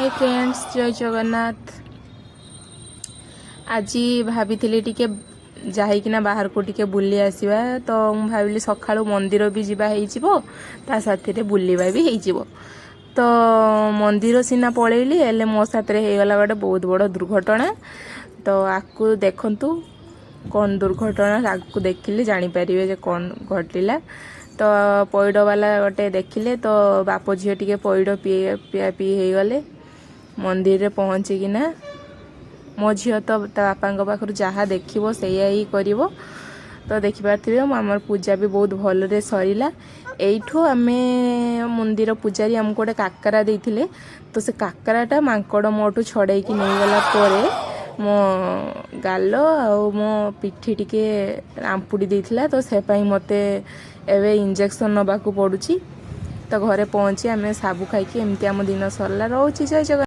High friends, ଜୟ ଜଗନ୍ନାଥ। ଆଜି ଭାବିଥିଲି ଟିକେ ଯାଇକିନା ବାହାରକୁ ଟିକେ ବୁଲି ଆସିବା। ତ ମୁଁ ଭାବିଲି ସକାଳୁ ମନ୍ଦିର ବି ଯିବା ହେଇଯିବ, ତା ସାଥିରେ ବୁଲିବା ବି ହେଇଯିବ। ତ ମନ୍ଦିର ସିନା ପଳେଇଲି, ହେଲେ ମୋ ସାଥିରେ ହେଇଗଲା ଗୋଟେ ବହୁତ ବଡ଼ ଦୁର୍ଘଟଣା। ତ ଆକୁ ଦେଖନ୍ତୁ, କ'ଣ ଦୁର୍ଘଟଣା, ଆଗକୁ ଦେଖିଲେ ଜାଣିପାରିବେ ଯେ କ'ଣ ଘଟିଲା। ତ ପଇଡ଼ ବାଲା ଗୋଟେ ଦେଖିଲେ, ତ ବାପ ଝିଅ ଟିକେ ପଇଡ଼ ପିଆ ପିଆ ପିଇ ହେଇଗଲେ। ମନ୍ଦିରରେ ପହଞ୍ଚିକିନା ମୋ ଝିଅ ତ ତା ବାପାଙ୍କ ପାଖରୁ ଯାହା ଦେଖିବ, ସେଇଆ ହିଁ କରିବ। ତ ଦେଖିପାରୁଥିବେ, ମୁଁ ଆମର ପୂଜା ବି ବହୁତ ଭଲରେ ସରିଲା। ଏଇଠୁ ଆମେ ମନ୍ଦିର ପୂଜାରୀ ଆମକୁ ଗୋଟେ କାକରା ଦେଇଥିଲେ। ତ ସେ କାକରାଟା ମାଙ୍କଡ଼ ମୋଠୁ ଛଡ଼େଇକି ନେଇଗଲା ପରେ ମୋ ଗାଲ ଆଉ ମୋ ପିଠି ଟିକେ ଆମ୍ପୁଡ଼ି ଦେଇଥିଲା। ତ ସେ ପାଇଁ ମୋତେ ଏବେ ଇଞ୍ଜେକ୍ସନ୍ ନେବାକୁ ପଡ଼ୁଛି। ତ ଘରେ ପହଞ୍ଚି ଆମେ ସାବୁ ଖାଇକି ଏମିତି ଆମ ଦିନ ସରିଲା। ରହୁଛି, ଜୟ ଜଗନ୍ନାଥ।